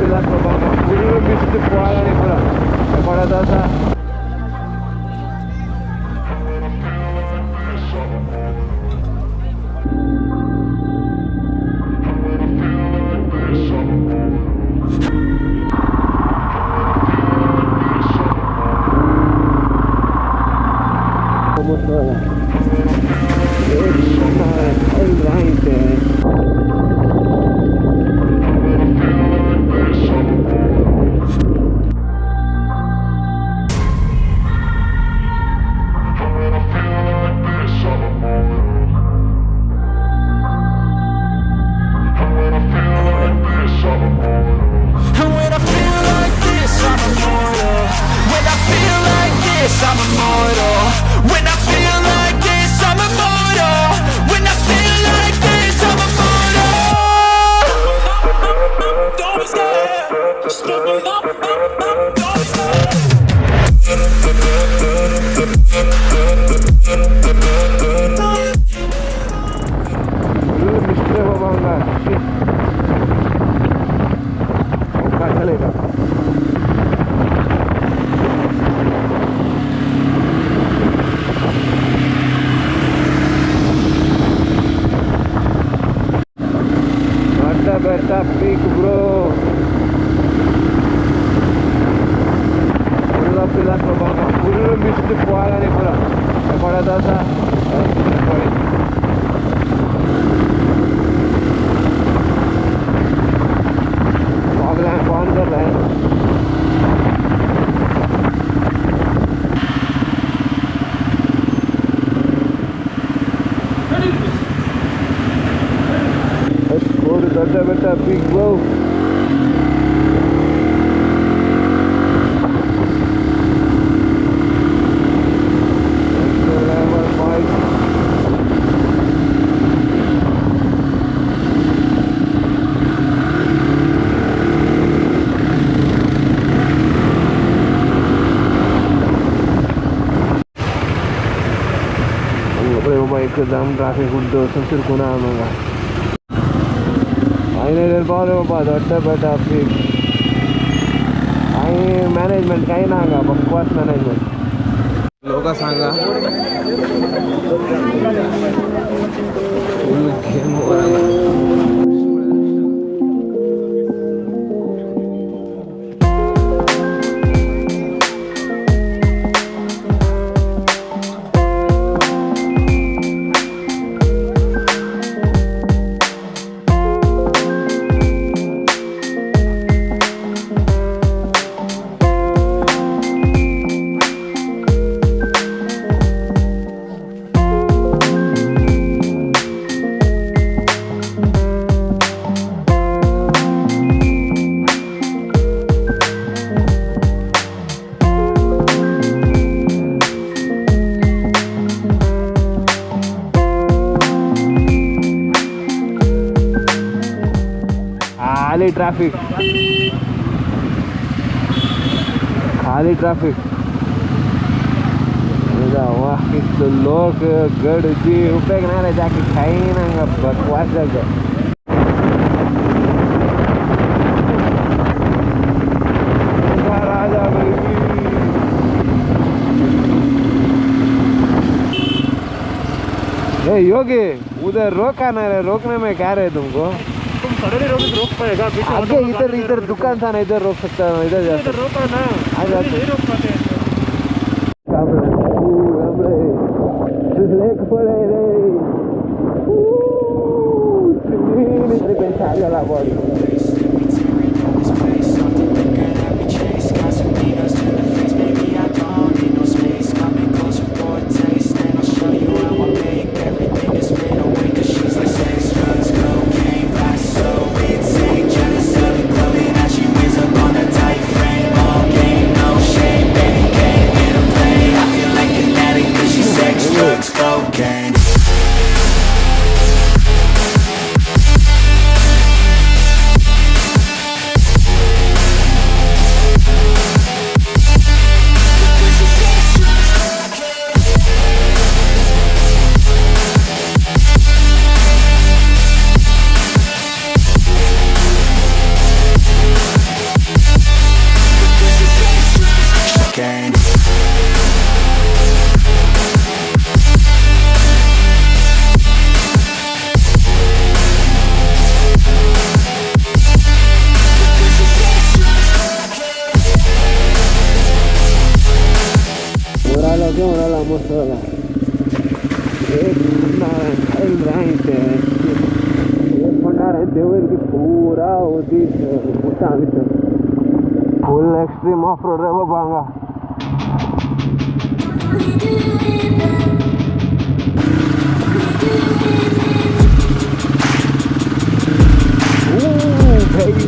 पिलार फूल बिस्त पोवाल आनी पुरो कोणाचो आसा. And when I feel like this, I'm immortal. When I feel like this, I'm immortal. When I feel like this, I'm immortal. When I feel like this, I'm immortal. Don't be scared. Just open up, up, up. Don't be scared. Full mister बाबा हांगा. चलेगा. बैठा बैठा पीक bro. फुल पिलार बाबा फूल mist पोवाल आनी पुरो कोणाचो आसा. फॉग लायन ऑन कर लायन. दೊಡ್ಡ ಬೆಟ್ಟ ಬಿಗ್ ಬೋ. एकदम ट्राफिक उड्डो संसर कोणा हांगा. फायनल पावले बाबा दೊಡ್ಡ ಬೆಟ್ಟ पीक. काही मॅनेजमेंट काही ना हांगा, बकवास मॅनेजमेंट. लोक सांगा फुल गेम ओवर हांगा. खाली ट्रॅफिक, खाली ट्रॅफिक. वाह कितलो लोक गर्दी, उपेग ना रे जाकी खाई ना हांगा, बकवास जागो. राजा baby. ए योगी उधर रोका ना रे, रोकने में क्या रे तुमको? तुम सडनली रोक रोक पाएगा पीछे. आगे इधर इधर दुकान था ना, इधर रोक सकता है, इधर जा इधर रोका ना. आ जाते. नहीं रोक पाते. लेक पळय रे. झाला body. This place off the liquor that we chase. Got some Thanos to the face, baby, I don't need no space. Coming closer for a taste, and I'll show you how I make everything just fade away. 'Cause she's like sex, drugs, cocaine, fast, so insane. Jealous of the clothing that she wears up on a tight frame. All game, no shame, baby came here to play. I feel like an addict 'cause she's sex, drugs, cocaine. मस्त जाला. एक खंडार एक खंडार देवळ की पुरा उदीक भुतां भितर. फूल extreme of road रे बाबा हांगा. Ooh, baby.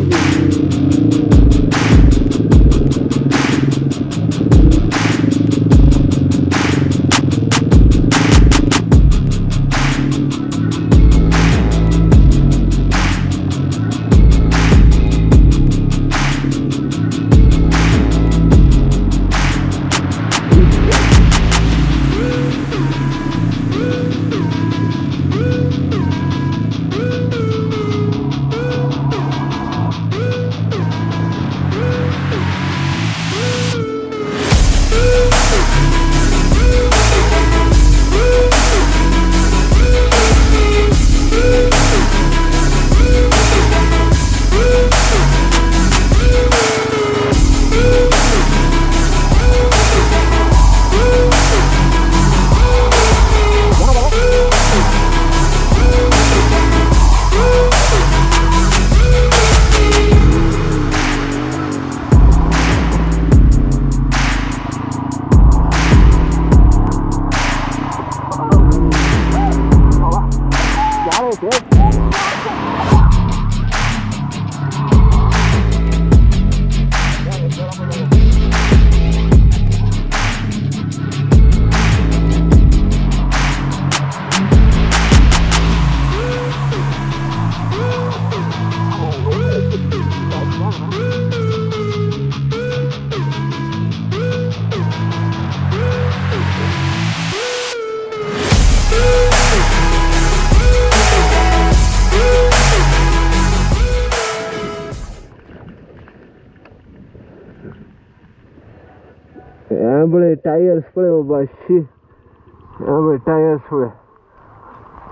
पळय टायर्स पळय बाबा, शी, हे पळय टायर्स पळय.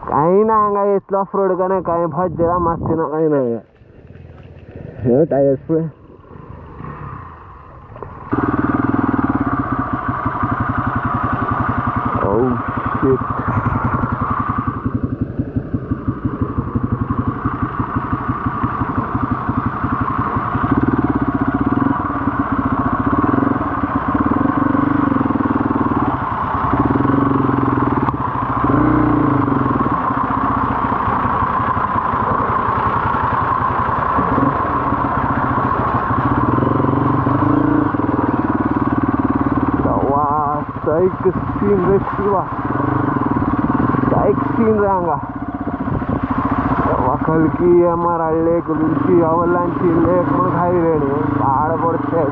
कांय ना हांगा, इतलो ऑफ रोड का ना, कांय भज्जरा मास्ती ना, कांय ना हांगा. हे टायर्स पळय. Oh shit. सायक सीन रे शिवा, सायक सीन रे हांगा. खलकी एमआर लेक, लुची अवलांची लेक म्हणून खाई रे पाड पडते.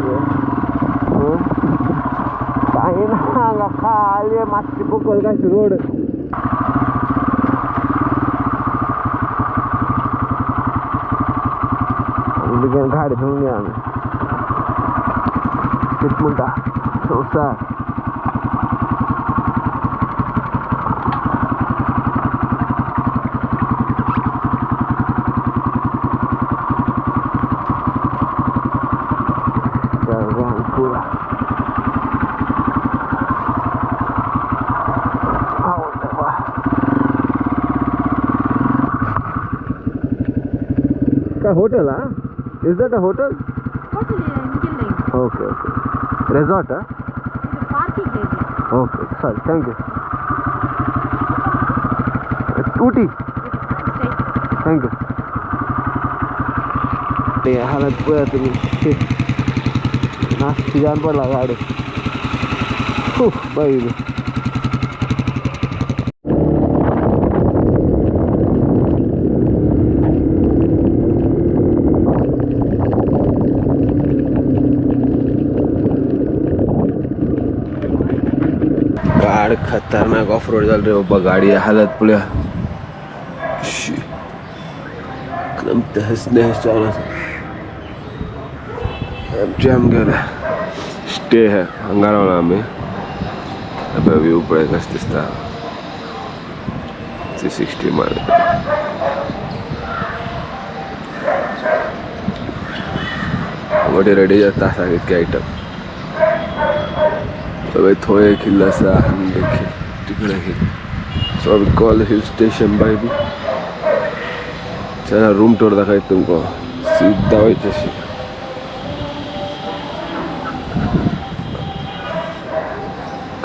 कांय ना हांगा, खाली मातशी पकल कशी रोड. गाडी घेऊन या आमी. कित म्हणटा संवसार. पुरा काय hotel? हा, is that a hotel? Hotel ಇಲ್ಲ. Okay okay, resort? ಇದು parking area. Okay, sorry, thank you. Ooty. Straight. Thank you. ते हालत पळया तुमी, नास्ती जावन पडला गाडी. बाई, गाड खतरनाक ऑफ रोड झालं रे बाबा. गाडी हालत पळया, एकदम तहस नहस चालू. जॅम गेला. स्टे है हांगा रावला आमी. व्यू पळय कशें दिसता, 360 मार. मोठी रेडी जाता आसा इतके आयटम. भाई थंय एक हिल आसा, हांगा एक हिल, तिकडे hill. So we call hill station by B. चला रूम टूर दाखय तुमकां, सीधा वयतशी.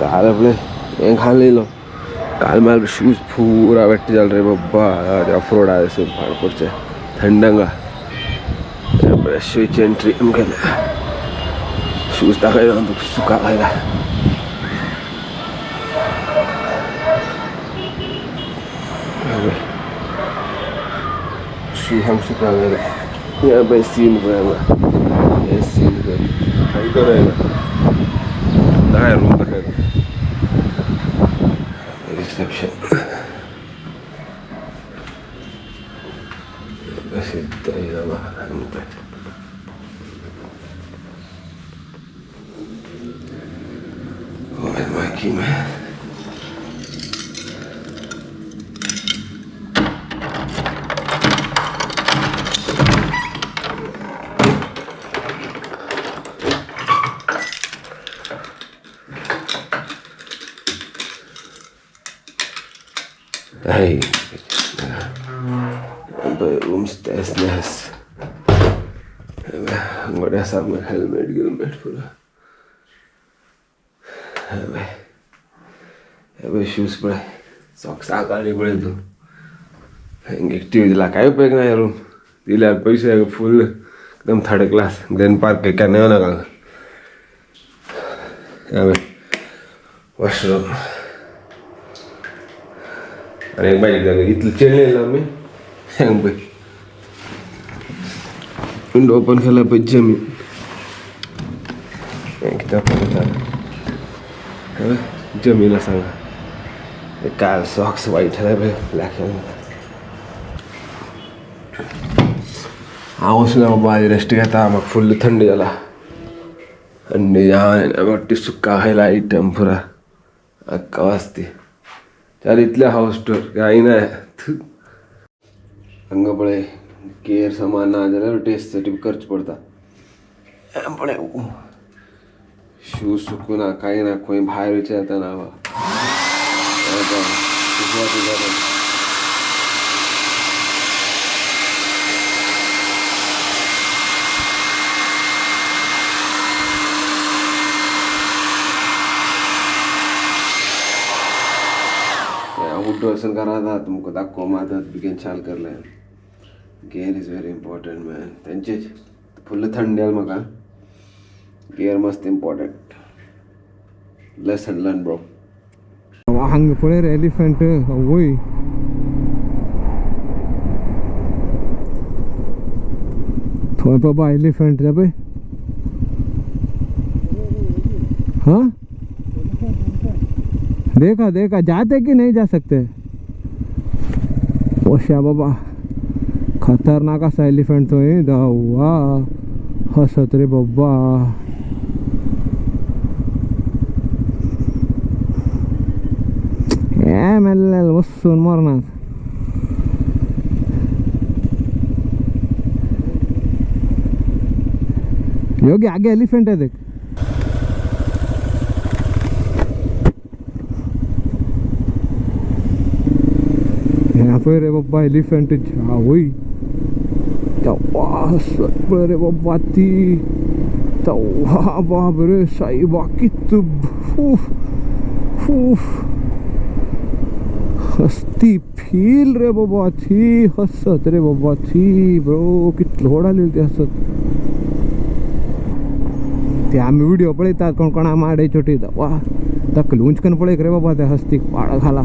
काल आपले हें घालयलो, काल मला शूज पुरा वेट्ट जाल रे बाबा. ऑफ रोड आहे पाडपूरचे थंडंगा. शूची एंट्री केलं, शूज दाखयला सुका खायला. शू हम सुका गेले. या बाई सीन पळय, हे सीन पळय रहेगा. दाखय रूम दाखय. रिसेप्शन सिद्ध. My key, man. Hey, rooms तहस नहस. गोड्या सामने हेल्मेट गिल्मेट पुरा. हे शूज पळय, सॉक्स आकाडी पळय तूं. एकटी दिला काय उपयोग नाही. रूम दिल्या पैसे फुल एकदम थर्ड क्लास. ग्लेन पार्क काय नाही नका. वॉशरूम आणि एक बाई इथलं चेडलेलं आम्ही. पळय विंडो ओपन केला पळय, जमीन कितें ओपन जाता जमीन आसा. काल सॉक्स वाईट जाल्यार पळय ब्लॅक. हांव वचना बाबा, रेस्ट घेता. म्हाका फुल्ल थंडी जाला. थंडी जावन सुका खायला आयटम पुरा अक्का वाजती. चल इतले हाऊस टूर कांय ना. हांगा पळय केअर सामान ना जाल्यार टेस्ट करचें पडटा. पळय शूज सुकूना कांय ना, खंय भायर वयचें जाता ना. उड्डो करा था तुमको दाखो मादत बिगेन चाल करले. Gear is very important man. तेंचेच फुल्ल थंडी आली म्हाका. गियर मस्त इम्पॉर्टंट. Lesson learn bro. हांगा पळय रे एलिफंट. वय थंय बाबा एलिफंट रे पळय. हाँ देखा देखा, जाते कि नहीं जा सकते. ओशा बाबा खतरनाक आसा एलिफंट थंय. दावा हसत रे बाबा. हे मेल्ले वचून मरणात. योगी आगे एलिफेंट है देख. यहाँ पे रे बाबा एलिफेंट वही रे बाबा ती बाप रे साईबा कित हस्ती फील रे बाबा थी हसत रे बाबा थी ब्रो कितलो व्हड आलेली ती हसत. ते आमी व्हिडिओ पळयतात कोण कोणा माडे छोटी वा तकली उंच करून पळय रे बाबा त्या हस्तीक पाड घाला.